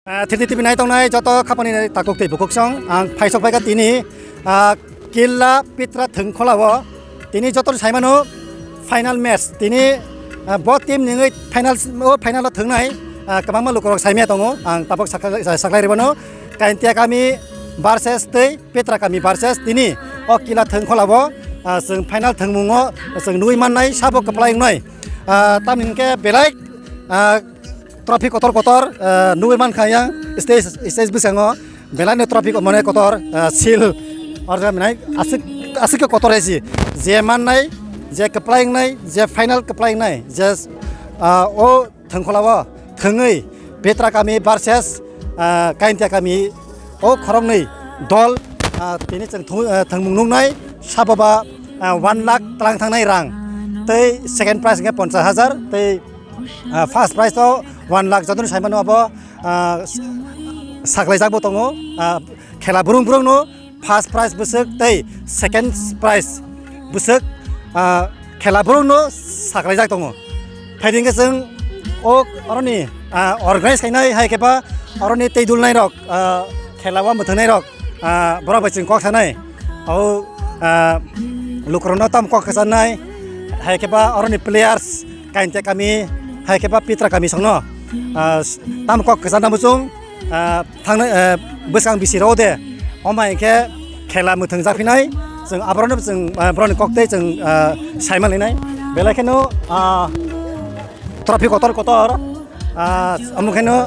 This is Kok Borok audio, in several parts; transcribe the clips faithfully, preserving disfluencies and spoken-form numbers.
Ah, three D T V nai tongnai joto khapani takhuk tei bukhuk song, ang phaisok phaikha tini, ah, Killa Pitra Thwngkholao tini joto sai mano final match tini, ah, bo team ningwi final o final o thwngnai, ah, kwbangma lukurok saimaya tongo, ang tabuk sakha-, saklai ribano Kaintia kami versus tei Petra kami versus tini o Killa Thwngkholao, ah, chwng final thwngmungo chwng nugwi mannai sabo kwplai wngnai, ah, tamni hwnkhe belai, ah, trophy kotor kotor, ah, nugwi mankha yang stage, stage bwskango belai no trophy mane kotor, ah, seal order minai aswk, aswk khe kotor hai si je mannai, je kwplai wngnai, je final kwplai wngnai, je, ah, o Thwngkholao thwngwi Petra kami versus, ah, Kaintia kami o khoroknwi dol, ah, tini chwng thung-, ah, thwngmung nuknai sabo ba, ah, one lakh tlang thangnai rang tei second prize hwnkhe ponchas hajar tei, ah, first prize o one lakh jotoni saimano abo, ah, s-, saklaijak bo tongo, ah, khela brung brung no first prize bwswk tei second prize bwswk, ah, khela brung no saklaijak tongo. Phaidi hwnkhe chwng o oroni, ah, organize khainai hai khe ba oroni tei dulnai rok, ah, khela o mwthwngnai rok, ah, borok bai chwng kok sanai. O, ah, lukurokno tamo kok kwcharnai hai khe ba oroni players Kaintia kami hai khe ba Pitra kami songno, ah, tamo kok kwcharna muchung. Ah, thangnai, ah, bwskang bisi rw de. Omo hai khe khela mwthwng jak phinai, chwng aborokno chwng, ah, borokni kok tei chwng, ah, saima linai. Belai kheno, ah, trophy kotor kotor, ah, omo kheno,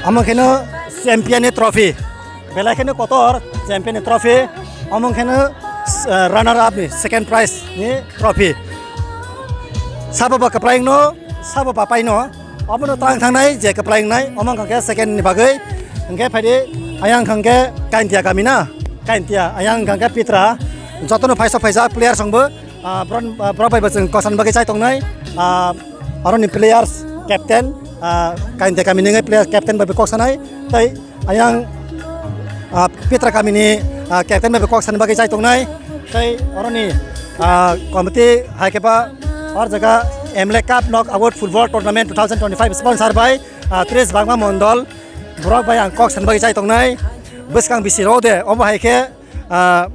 omo kheno champion ni trophy. Belai kheno kotor champion ni trophy. Omo kheno, ah, runner up ni second prize ni trophy. Sabo ba kwplai no, sabo ba pai no. Omono tang thangnai je kwplai wngnai, omo wngkha khe second ni bagwi. Hwnkhe phaidi ayang wngkha khe Kaintia kami na, Kaintia, ayang wngkha khe Pitra. Jotono phaisok phaijak player songbo, ah, bron-, ah, borok bai bo chwng kosan bagwi chai tongnai. Ah, aroni players captain, ah, Kaintia kami ni wngwi player captain bai bo kok sanai. Tei Ayang, ah, Petra kamini, ah, captain bai kok sani bagwi chai tongnai. Tei oroni, ah, committee hai khe ba or jaga M L A Cup Knock Out Football Tournament two thousand twenty-five sponsor by, ah, Tris Bagma Mondol. Borok bai ang kok sani bagwi chai tongnai. Bwskang bisi rw de, omo hai khe, ah,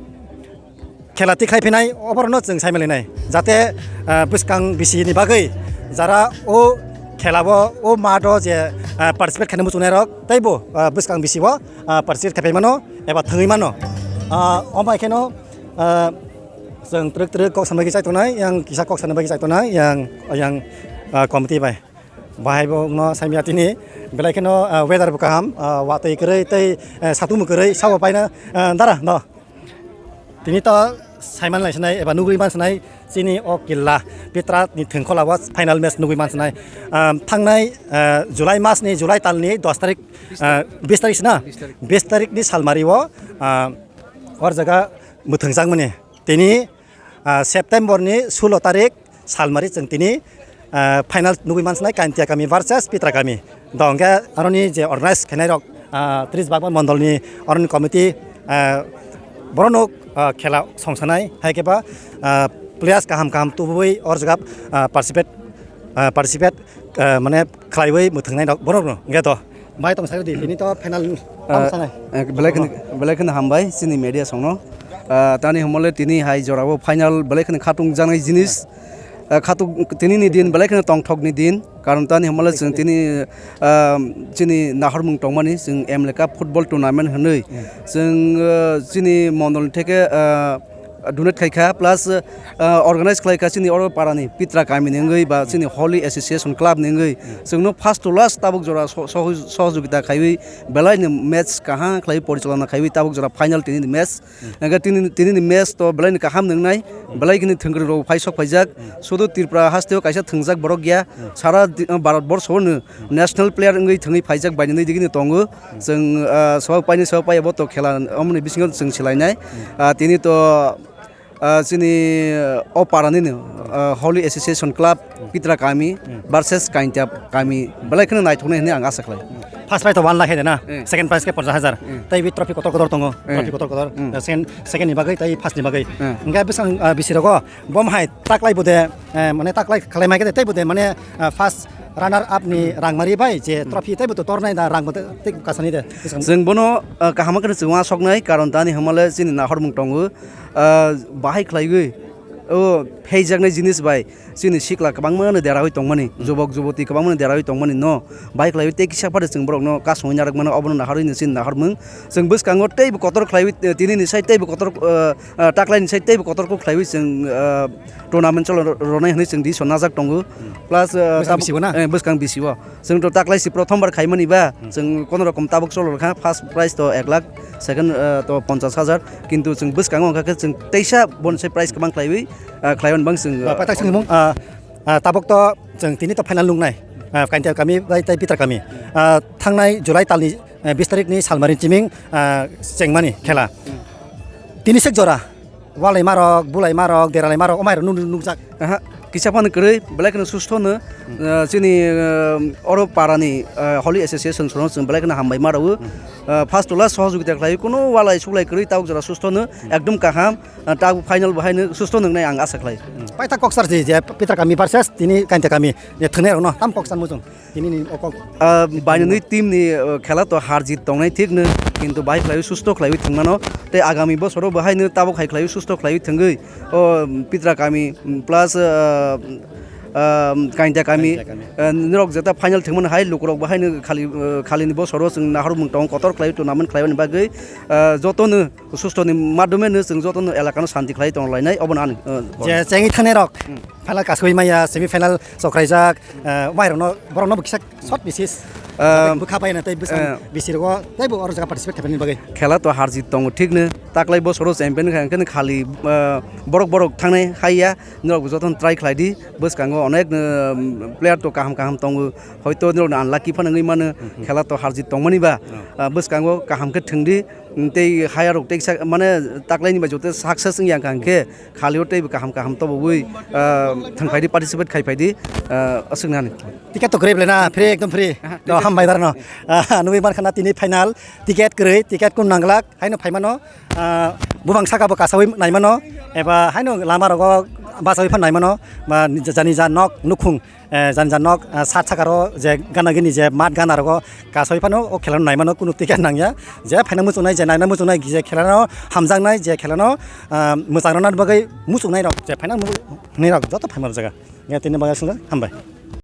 khela tikhlai phinai, oborokno chwng sai manlinai. Jate, ah, bwskang bisi ni bagwi jara o khela o, o math o je, ah, participate khaina muchungnai rok, teibo, ah, bwskang bisi o, ah, participate khai mano eba thwngwi mano. Ah, omo hai kheno, ah, chwng twrwk twrwk kok sana bagwi chai tongnai, yang kisa kok sana bagwi chai tongnai, yang, yang, ah, committee bai. Bahai bo no saimya tini, belai kheno, ah, weather bo kaham, ah, watwi kwrwi tei, eh, satung bo kwrwi, sabo paina, ah, dara, no. Tini to saiman lai sinai eba nugwi man sinai chini o killa Petra ni thwngkhola o final match nugwi man sinai. Um, thangnai, uh, July mas ni, July tal ni dos tarik, uh, bis tarik sina? Bis tarik. Bis tarik ni salmari o, uh, or jaga mwthwngjak mani. Tini, uh, September ni sulo tarik salmari chwng tini, ah, final nugwi man sinai Kaintia kami versus Petra kami. Do hwnkhe aroni je organize khainai rok, ah, Tris Bagma Mondol ni aroni committee, ah, borok no, ah, khela songsanai hai khe ba, ah, players kaham kaham tubui or jaga, ah, participate, ah, participate, ah, mane khlaiwi mwthwngnai rok borok no hwnkhe do. Bai tong sai di, bini to final tamo sanai. Eh, belai kheno, belai kheno hambai chini media songno. Ah, tani hwnmale tini hai jorao final belai kheno khatung janai jinis. Ah, khatung tini ni din belai kheno tongthok ni din. Karon tani hwnmale chwng tini, ah, chini nahormung tongmani chwng M L A Cup football tournament hwnwi. Hmm. Chwng, ah, chini mondol ni theke, ah, donate khaikha, plus, ah, organize khlaikha chini oro parani Pitra kamini wngwi ba chini Holy Association Club ni wngwi chwngno first to last tabuk jora so-, sohoj-, sohojogita khaiwi belai ni match kaham khlaiwi porichalona khaiwi tabuk jora final tini ni match. Hwnkhe tini, tini ni match to belai ni kaham nwngnai, belai khini thwngkwrwi rok phai sok phaijak, sudu Tripura haste o kaisa thwngjak borok ya, sara di-, Bharat borsho no national player wngwi thwngwi phaijak bainani digini tongo. Chwng, ah, sohok paini sohok paiya bo to khela omoni bisingo chwng swlainai. Ah, tini to, ah, chini, ah, o para nini, ah, Holy Association Club, Pitra kami versus Kaintia kami belai kheno naithoknai hinwi ang asa khlai. First prize to one lakh hai de na, Eh. Second prize khe ponchas hajar. Eh. Tai bi trophy kotor kotor tongo, Eh. Trophy kotor kotor. Hmm. Eh, second, second ni bagwi tai first ni bagwi. Eh. Hingke bwsang, ah, bisi rogo bom hai taklai bo de, eh, mane taklai khlai mai khe de tai bo de mane, ah, first runner up ni rang mari bai je Hmm. Trophy tai bo to tornai da rang bo te, tei kasani de. Bwsang Chwng bono, ah, kaham khe chwng uansuknai karon tani hwnmale chini nahormung tongo, ah, bahai khlaiwi o pheijaknai jinis bai. Chini sikla kwbangma no deraui tongmani, Hmm. Jubok juboti kwbangma no deraui tongmani no, bai khlaiwi tei kisa phade chwng borok no kasongwi narwk mano, obono naharwi no chini naharmung. Chwng bwskango teibo kotor khlaiwi, eh, tini ni side teibo kotor, eh, eh, taklai ni side teibo kotor kok khlaiwi chwng, eh, tournament cholo ro-, ronai hwnwi chwng decision najak tongo. Hmm. Plus, eh, Bwskang tabuk-, bisi bo na? Eh, bwskang bisi o. Chwng to taklai si prothom bar khaimani ba, Hmm. Chwng kono rokom tabuk cholo rwkha, first prize to ek lakh, second, eh, to ponchas hajar, kintu chwng bwskango wngkha khe chwng teisa boni se prize kwbang khlaiwi, eh, khlaiwi bang chwng, Ba, eh, paithak songmung, ah, ah, tabuk to chwng tini to final nungnai, ah, Kainta kami bai tei Pitar kami. Ah, thangnai July talni, eh, bis tarikni salmari chiming, ah, chengmani khela. Hmm. Tini sek jora. Walai marok, bulai marok, deralai marok, omai rok nuk-, nukjak. Aha, kisa phano kwrwi, belai kheno susto no, Hmm. eh, chini, eh, oro para ni, eh, Holy Association sono chwng belai kheno hambai ma rwo. Hmm. Eh, first to last sohojogita khlai, kuno walai suklai kwrwi tabuk jora susto no, Hmm. ekdom kaham, eh, tabuk final bo haino susto nwngnai ang asa khlai. Hmm. Paithak kok sar si je Pitar kami versus tini Kainta kami, je thwngnai rok no, tam kok san muchung. Tini ni o kok. Ah, bainani team ni, ah, khela to har jit tongnai thik no, kintu bai khlaiwi susto khlaiwi thwngmano. Tei agami bosoro bo haino tabuk hai khlaiwi susto khlaiwi thwngwi o Pitra kami, mm, plus, ah, ah, Kainta kami, Kainta kami. Ah, norok jeta final thwngmani hai lukurok bo haino khali, ah, khalini bosoro chwng nahormung tongo kotor khlaiwi tournament khlaimani bagwi, ah, jotono susto ni madhyome no chwng jotono elaka no santi khlai tong lainai obono ani, ah, Je chengwi thangnai rok. Hmm. Final kasui maya, semi final sokraijak, eh, mai rokno, borokno bo kisa short bisis. Ah, Bwkha bai na tei bwsang eh. Bisi rogo tei bo oro jaga participate khaimani bagwi. Khela to har jit tongo thik no, taklai bosoro champion kha, hwnkhe khali, eh, borok borok thangnai haiya, norok bo jotono try khlai di, bwskango onek, eh, player to kaham kaham tongo, hoito norok no unlucky phano wngwi mano, Mhm. Khela to har jit tongmani ba, Oh. Ah, bwskango kaham khe thwng di, tei haiya rok tei kisa, mane taklai ni bai joto success wngya wngkha hwnkhe, Khali o teibo kaham kaham tobogwi, ah, thang phaidi, participate khai phaidi, ah, aswk nani. Ticket to kwrwi belai na, free, ekdom free. Aha, To ticket. Hambai darno. Ah, nugwi mankha na tini final, ticket kwrwi, ticket kun nanglak, haino phaimano, ah, bubang saka bo kasawi naimano, eba haino lama rogo basawi phan naimano, ba nija, nija nok nukhung. Eh, jani jani nok, eh, sat sakaro je gana gini je mat gana rogo kasoi phano o khela no naimano kunu ticket nangya. Je phaina muchungnai, je naina muchungnai, je khela no hamjaknai, je khela no, ah, mwchang rwna bagwi muchungnai rok, je phaina mu-, hwnwi rok joto phaima rwjaga. Ya tini bagwi aswk hambai.